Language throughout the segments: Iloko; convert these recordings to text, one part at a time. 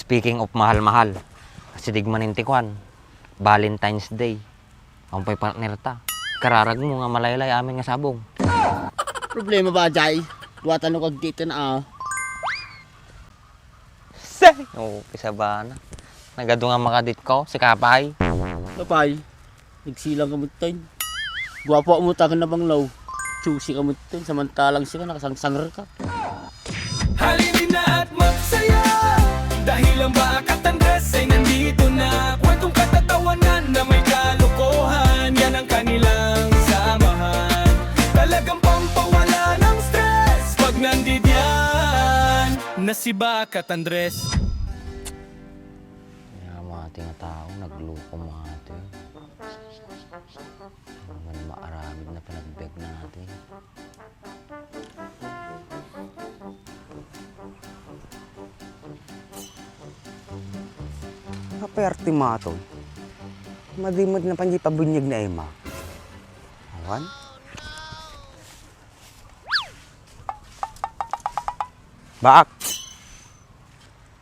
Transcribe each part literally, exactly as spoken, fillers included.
Speaking of mahal-mahal, asideg manen ti kuan, Valentine's Day. Awan pay partner ta. Kararag mo nga malaylay amin nga sabong. Problema ba, Jay? Duwatan no kagditen, ah. Say! Oo, pisabana. Nagadu nga makadit ko, si Kapay. Kapay, nagsilang ka mo, Toy. Guwapo mo, tagan na banglaw. Juicy ka mo, Toy. Samantalang siya, nakasangsangir ka. Halina at magsaya, dahil ang Bakat Andres ay nandito na. Kwentong katatawanan na may kalokohan, yan ang kanilang samahan. Talagang pampawala ng stress pag nandidyan na si Bakat Andres. Nga mga tinatao, nagloko mga ito. Naman maaramid na panagbiag na natin. Apay artimaton? Madi met napan di pabunyag na ima. Awan? Baak!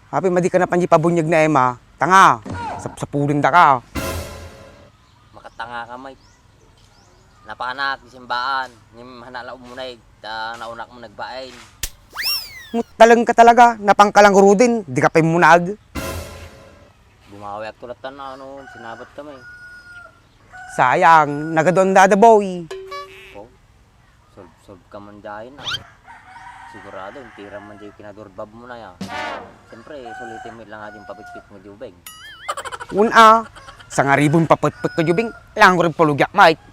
Apay madi ka napan di pabunyag na ima? Tanga! Sapsapulin da ka! Makatanga ka, Mike. Napanak di simbaan, ngem hana la umuneg, ta naunak mo nagbain. Mutaleng ka talaga, napangkalang rudin, di ka pay munag. Bumawi ak tulatan na ano, sinabat kami. Sayang, nagaduan dada boy. Oh, solve-solve ka man dyan, ah. Sigurado, intira man dyan kinadurbab mo na, ya. Siyempre, sulitin mo lang nga din papitpit mo di ubeng. Una, sangaribon papetpet ko di ubeng, lang ko rin pulugyak, Mike.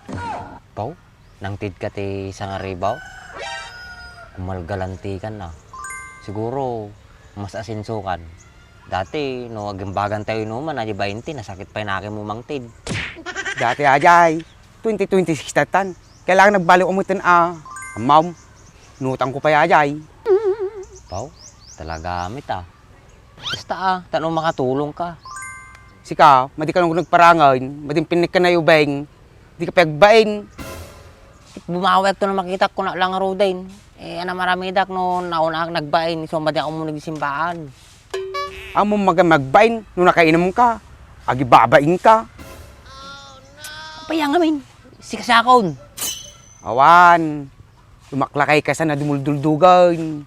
Pau, nangtid ka ti sangaribaw? Kumalgalanti ka na. Siguro, mas asenso kan. Dati, no agimbagan tayo inuman, adi bainte, nasakit pay nakin mo mangtid. Dati, ajay, twenty twenty-six tatan. Kailangan nagbalik umutin, ah. Amam, nutang ko pay, ajay. Pau, talaga mit, ah. Basta, ah, tano makatulong ka. Sika, madi ka nung nagparangan, madin pinnik ka na ubeng, di ka pagbain. Bumawi ak to na makitak ko na lang ruden. Eh, ana maramidak no nauna ak nagbain, isu madi ak umuneg di simbaan. Amo maga magbain no nakainom ka, agibabain ka. Apay ngamin, sikasakon. Awan, lumaklakay ka sana dumulduldugan.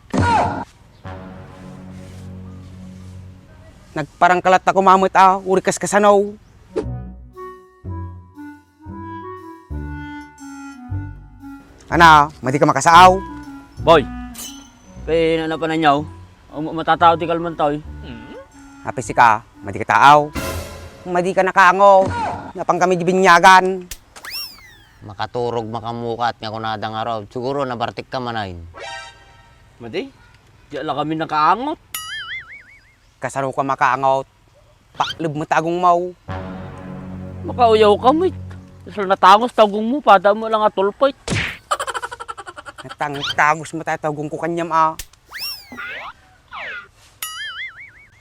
Nagparangkalat ako mamit a, uri kas kasano. Ana, madi ka makasaaw? Boy, kay nanapananyaw, um, matatao ti kalmantaw, eh. Apay sika, madi ka taaw? Madi ka nakaango, napang kami di binyagan. Makaturog makamukat nga kunada nga raw, siguro nabartik ka manen. Madi, di ala kami nakaangot. Kasano ka makaangot? Pakleb mo tagong mo. Makauyaw ka, mate. Kasla natangos tagong mo, pada mo lang a tolpit. Natang-, tangos mo tayo tagong ko kanyam, ah.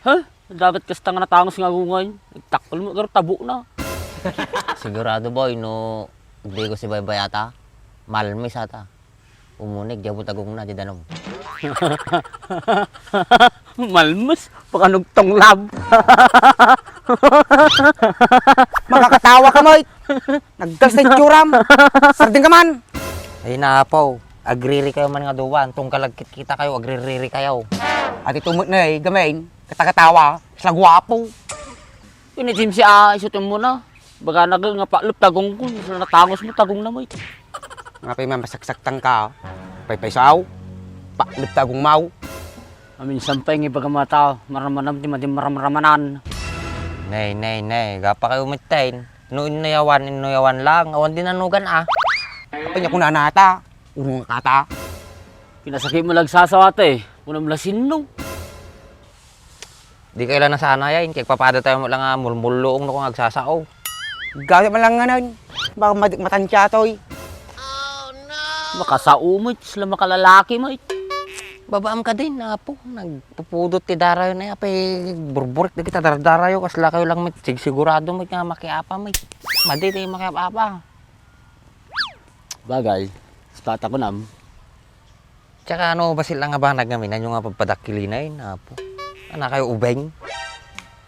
Ha? Dapat kasta nga natangos nga agungay. Nagtakkel mo, agar tabo na. Sigurado, boy, no, di ko si Baybay ata. Malmis ata. Umuneg, di amo tagong na, di danom. Malmes, pakanugtong lab. Makakatawa ka, Moy. Nagdas na itsuram. Sarding ka man. Ay, naapaw. Agriri kayo man nga duwa. Antong kalagkit kita kayo, agriri kayo. At ito mo na eh, gamain. Katakatawa. Sila guwapo. Ini Jim si A, isutin mo na. Baga na nga paklop tagong ko, sa natangos mo, tagong na mo eh. Nga pa yung mamasaksaktang ka, paypaysaw, paklop tagong maw. Amin sampay nga ibaga mata, maramanam ti madi maramramanan. Nay, nay, nay, gapa kayo mittain. No inno yawan, inno yawan lang, awan dinanugan ah. Apa niya kunana ata, urong kata. Pinasakit mo lang sasaw ata eh, unam la sinno. Di kayo lang nasanayan, kay papada tayo mo lang nga mulmulluong no kung agsasao. Gawin mo lang nganon, baka madi-, matansya to eh. Makasao mo, sila makalalaki mo eh. Babaam ka din, apo. Nagpupudot ti darayo na yan. Apay, burburik na kita dardarayo. Kasla kayo lang may sigsigurado mo nga makiapa mo eh. Madi tayo makiapa. Bagay, spata ko nam. Tsaka ano, basil lang nga banag ngamin, ano nga pagpadakilinain, apo. Ana kayo ubeng?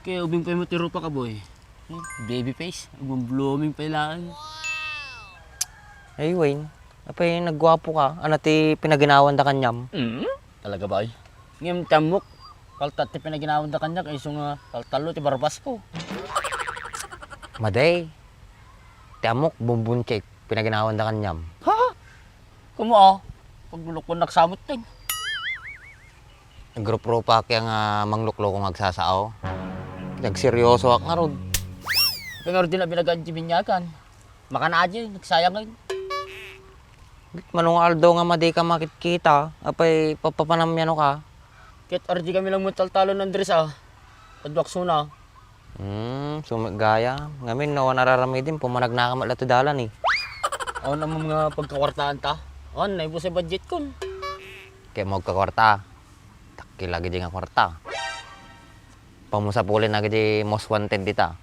Eh, ubing pay met ti rupaka, boy. Hmm, baby face, agblooming pay laeng. Ay, Wayne, apay nagguapoka? Ania ti pinaginawanda kaniam? Talaga, boy? Ngem ti ammok, kaltat ti pinaginawanda kaniak, isu nga taltallo ti barbasko. Madi, ti ammok, bumbunchik, pinaginawanda kaniam. Ha? Kamo, ah, paglulukwannak sa met, ten. Nagruprupak nga mangluklukong agsasao. Nagseryosoak ngarud. Apay ngarud ti nabinagaan ti binyagan? Makan adi, nagsayangen. Mano nga aldaw nga madika makitkita, apay papapanamyanoka? Ket adi kami lang met taltalon, Andres, ah. Kaduak suna. Hmm, sumigayam. Ngamin, no, awan araramidem, pumanagnaka met la ti dalan, eh. Awan ammom nga pagkakuartaanta? Awan, naibus ti budgetkon. Ket mo agkakuarta. Dakkel dagiti nga kuarta. Pamusapulen dagiti most wanted dita.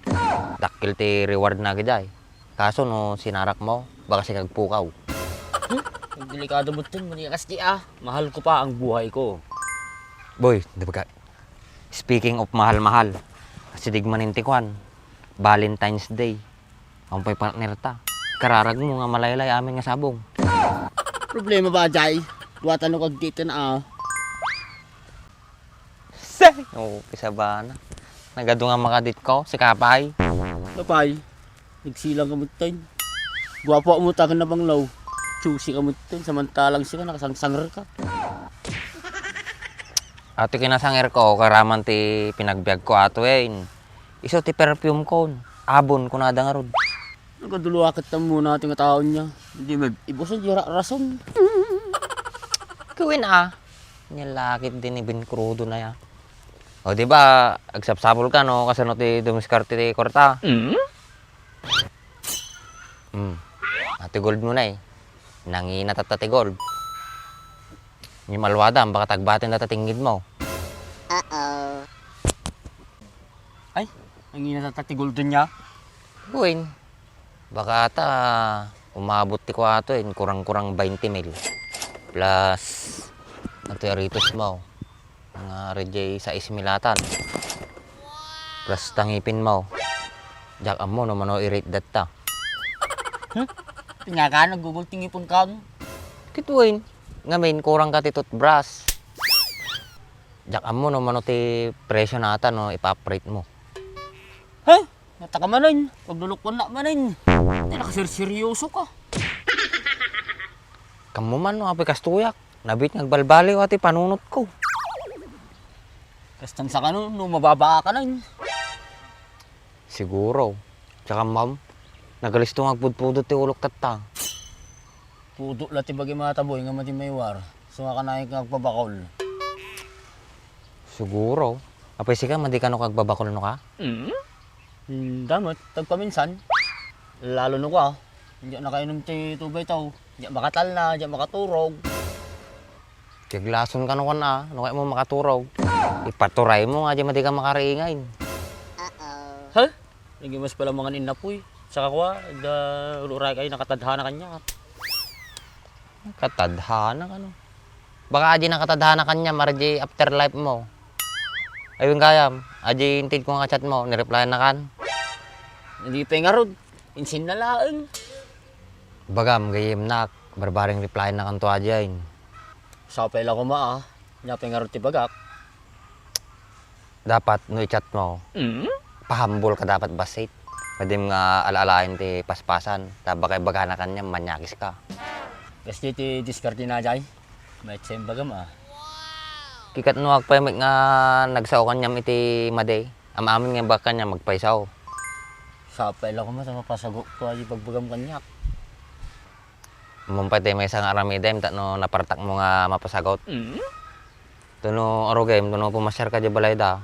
Dakkel ti rewardna dagiti. Kaso no sinarakmo, baka sika agpukaw. Hmm? Delikado met ten, madi a kas di, ah. Mahalko pa ang buhayko. Boy, di ba ka, speaking of mahal-mahal, asideg manen ti kuan, Valentine's Day. Awan pay partnerta. Kararagmo nga malaylay amin nga sabong. Problema ba, Jay? Duatan no kagditen, ah. Say! Oo, kisabana. Nagadu nga makaditko, sika pay. Apay, nagsilang ka met ten. Guapo mo, tagan na banglaw. Choosy ka met ten, samantalang sika, nakasangsanger ka. Ato kinasanger ko, karaman ti pinagbiag ko ato, eh. Isu ti perfume kon. Abon, kunada ngarud. Nagadu a ket ammona ti nga taon niya. Di maibusan di ra-, rason. Kawin a. Nia lakit din ibin krudo na ya. O, di ba, agsapsapul ka, no? Kasano ti dumiskarte ti kuarta? Mm. Mm. Ati gold mo na, eh. Nangina tatta ti gold. Ni malwada, baka tagbatin na tatingid mo. Uh-oh. Ay, nangina tatta ti gold niya. Uy, baka ata umabot ti kuato, eh, kurang-kurang twenty mil. Plus, atoy aritos mo. Nga rejay sais milatan. Plus tangipin mo. Diak ammo no mano i-rate datta. Hmm? Pinaka naggugul ti ngipon kan? Kituin. Ngamin, kurang ka ti toothbrush. Diak ammo no mano ti presyo nata no ipa-upgrade mo. He? Nata ka manen, paglulukwan na manen. Ay, nakaserseryoso ka. Kammo man, no, apay kastoyak. Nabit nga agbalbaliw ati panunot ko. Kastang sa kano, no mababa ka nan. Siguro. Tsaka, ma'am, nagalisto nga agpudpudot ti ulok tatta. Pudo la ti bagi mata, boy, nga madi maiwar. So nga kanay nga agpabakol. Siguro. Apay sika, madi kano ka agbabakol no ka? Mm? Hmm, damet, tagpaminsan. Lalo no ka. Hindi na kainom ti tubay tao. Hindi makatalna, hindi makaturog. Kaglason kano kan a, no kaya mo makaturog. Ipaturay mo nga, di madi ka makariingay. Ha? Naging mas pala mga inapoy. Saka kwa, da, uray kayo, nakatadhana kanya. Katadhana kano? Baka adi nakatadhana kanya, mara di afterlife mo. Ayun kayam, adi intid ko nga chat mo, nireplyan na kan? Hindi pa nga rod. Insin na laeng. Bagam, gayem nak, barbaring replyan na kanto adi ay. Sapay la kuma, ah. Nya pa nga rod ti bagak. Dapat no i-chat mo, mm? Pahambol ka dapat bassit. Pwedem nga ala-alaen ti paspasan. Ta bakay bagana kanya, manyakis ka. Kas ti diskarte na jay. May tsembagam, ah. Kikat no agpaymet nga nagsao kanyam iti madi. Am-amin nga baka kanya magpaysaw. Sapay la kuma ta mapasago ko adi bagbagam kanyak. Ammom pay ti maysa nga aramidem tapno napartak mo nga mapasagot. Mm? Tapno arugem, tapno pumasyar ka di balay da.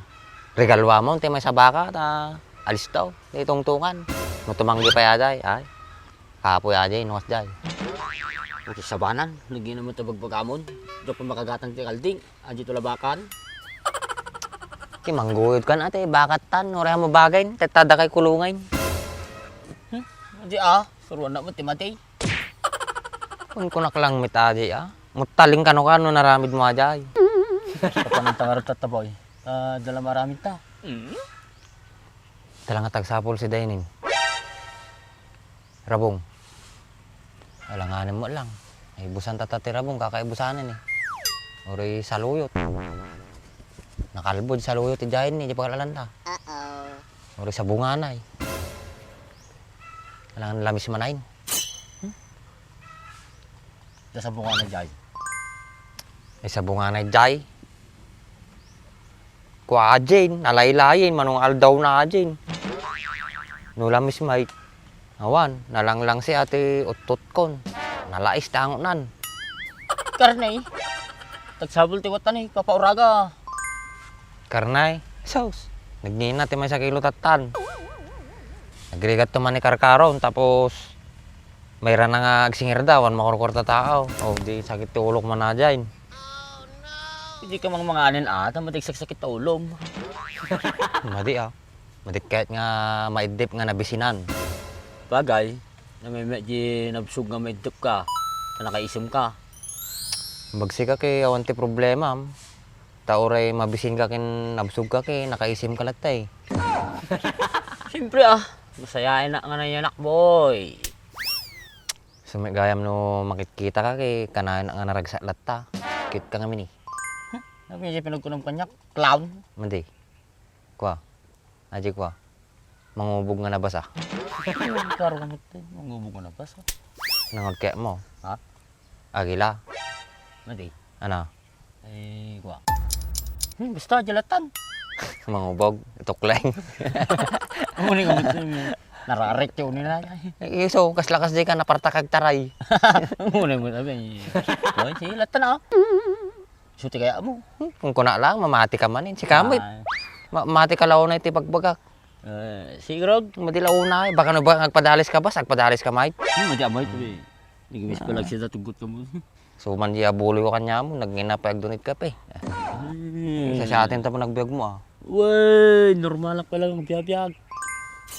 Regaluam ti maysa baka ta alistaw ti tungtungan. No tumanggi pay adi, ay. Kapoy adi, nuas jay. Uti sabanan, nagina mo ta bagbagamon. Diak pa makagatang ti kalding. Adi to labakan. Ti mangguyod kan ati, bakat tan, uray mo bagay, tetta da kay kulungay. Hmm? Adi ah, suruan na mo ti mati. Kunkunak lang met adi, ah. Mutaling kano kano naramid mo adi ay. Kapanan ta nga rod tatta, boy. Ah, dala maramid ta. Mm? Talaga tagsapul si Dainin. Rabong. Alanganem met lang. Ay, busan tata ti rabong, kakaibusanen eh. Uray saluyot. Nakalbo di saluyot ti Dainin, di paglalanta. Uray sabunganay. Alangan lamis manain. Hmm? Sabunganay jay. Ay, sabunganay jay. Kua, Jane, nalaylayen, manong aldaw na, Jane. No lamis may, awan, nalanglang si ati uttutkon. Nalais ta angonan. Karne, tagsabol ti watan eh, papauraga. Karne, sus, nagnina ti may sakilo tattan. Nagrigat to man ni karkaron, tapos mayrana nga agsingirda, wan makurkurta tao. O, di sakit ti ulok man, Jane. Di ka mang manganin ata, madi agsaksakit ta ulom. Madi, ah. Madi ket nga maiddep nga nabisinan. Bagay, nameme di nabsog nga maiddep ka, ta nakaisim ka. Bagsi ka ket awan ti problema, am. Ta uray mabisin ka ken nabsog ka ket nakaisim ka latta, eh. Siyempre, ah. Masayaen na nga nayanak, boy. Sumigayam no makitkita ka, ket kanayon nga naragsak latta. Cute ka ngamin, eh. Huh? Ano yung pinagkunam kaniak? Clown? Madi. Kua. Aji kua. Mangubog nga nabasa. Karo ka met, eh. Mangubog nga nabasa. Nangod kaya mo? Ha? Agila. Madi. Ano? Ay, kua. Hmm, basta, jalatan. Mangubog, tukleng. Amo ni, amo ni, nararik ti uni na. Eh, so, kas lakas di ka, napartak agtaray. Amo ni, amo ni, sabi. Oy, sige, latan na, oh. Suti kaya mo. Hmm, kung kuna lang, mamati ka man, eh. Si Kamoy, Ay. ma-, mati ka launay ti pagbagak. Eh, sigurado. Madi launay, baka no ba, agpadalis ka ba, agpadalis ka, Mike? Hmm, madi, amay, to, eh. Nagibis pa lang siya, tugot ka mo. So, man di abuloy ko kaniamo, nagngina pay agdunit kape. Hmm. Sa, sa atin tapo nagbiag mo, ah. Wey, normal lang pala ang biyabiag.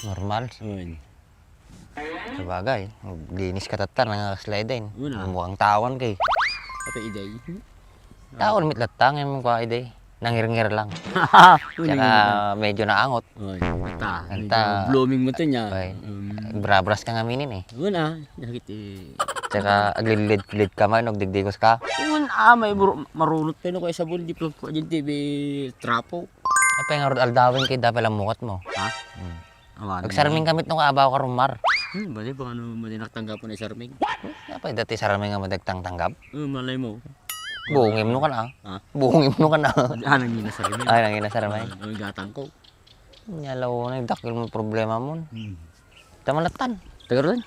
Normal? Wey. Sabagay, maglinis ka tatta, nga slide din. Wala. Mukhang tawan kay. Ate Iday. Tawan mit latta, ngayon mo kwa, Iday. Nangirngir lang. Tsaka medyo naangot. Oy, anta. Anta. Medyo blooming mo to niya. Oy. Um, brabras ka nga minin eh. Yun ah, nakit eh. Tsaka aglilid-lid ka man, nagdigdigos ka. Yun ah, may bro-, marunot pa yun ako sa bul, di pa ko dyan T V trapo. Apa yung arod aldawin kayo, dapat lang mukat mo. Ha? Hmm. Awan. Agsarming kamit no kaabaw ka rumar. Hmm, bali, baka no, madi naktanggap mo na isarming. Apa yung dati sarming nga madagtang tanggap? Oh, malay mo. Buong imno ka na. Ha? Buong imno ka na. Ah, nangina sa rin. Ay, nangina sa rin. Ang gatang ko. Nyalaw na, dakil mo problema mo. Hmm. Tamalatan. Tagal rin.